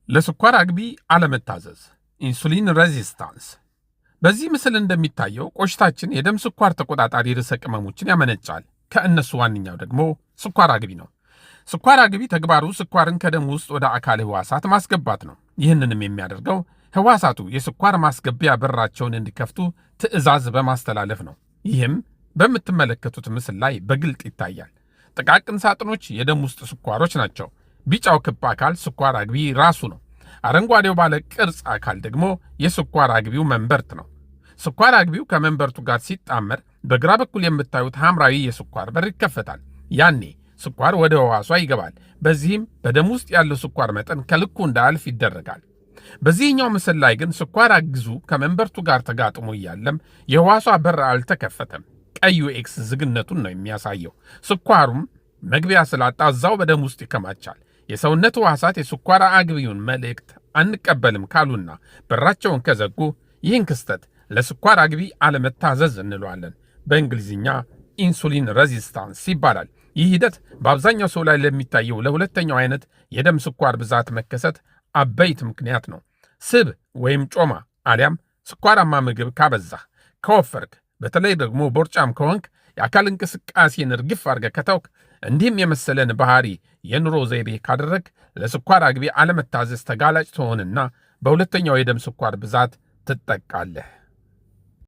ለስኳር አግቢ አለመታዘዝ insulin resistance። በዚህ ምስል እንደሚታየው ቆሽታችን የደም ስኳር ተቆጣጣሪ ርዕሰ ቅመሞችን ያመነጫል። ከእነሱ ዋነኛው ደግሞ ስኳር አግቢ ነው። ስኳር አግቢ ተግባሩ ስኳርን ከደም ውስጥ ወደ አካል ህዋሳት ማስገባት ነው። ይህንንም የሚያደርገው ህዋሳቱ የስኳር ማስገቢያ በራቸውን እንዲከፍቱ ትዕዛዝ በማስተላለፍ ነው። ይህም በምትመለከቱት ምስል ላይ በግልጥ ይታያል። ጥቃቅን ሳጥኖች የደም ውስጥ ስኳሮች ናቸው። ቢጫው ክብ አካል ስኳር አግቢ ራሱ ነው። አረንጓዴው ባለ ቅርጽ አካል ደግሞ የስኳር አግቢው መንበርት ነው። ስኳር አግቢው ከመንበርቱ ጋር ሲጣመር በግራ በኩል የምታዩት ሐምራዊ የስኳር በር ይከፈታል። ያኔ ስኳር ወደ ህዋሷ ይገባል። በዚህም በደም ውስጥ ያለው ስኳር መጠን ከልኩ እንዳያልፍ ይደረጋል። በዚህኛው ምስል ላይ ግን ስኳር አግዙ ከመንበርቱ ጋር ተጋጥሞ እያለም የህዋሷ በር አልተከፈተም። ቀዩ X ዝግነቱን ነው የሚያሳየው። ስኳሩም መግቢያ ስላጣ እዛው በደም ውስጥ ይከማቻል። የሰውነት ህዋሳት የስኳር አግቢውን መልእክት አንቀበልም ካሉና በራቸውን ከዘጉ ይህን ክስተት ለስኳር አግቢ አለመታዘዝ እንለዋለን። በእንግሊዝኛ insulin resistance ይባላል። ይህ ሂደት በአብዛኛው ሰው ላይ ለሚታየው ለሁለተኛው አይነት የደም ስኳር ብዛት መከሰት አበይት ምክንያት ነው። ስብ ወይም ጮማ አሊያም ስኳራማ ምግብ ካበዛህ፣ ከወፈርክ፣ በተለይ ደግሞ ቦርጫም ከሆንክ፣ የአካል እንቅስቃሴን እርግፍ አድርገህ ከተውክ፣ እንዲህም የመሰለን ባህሪ የኑሮ ዘይቤ ካደረግክ ለስኳር አግቢ አለመታዘዝ ተጋላጭ ትሆንና በሁለተኛው የደም ስኳር ብዛት ትጠቃለህ።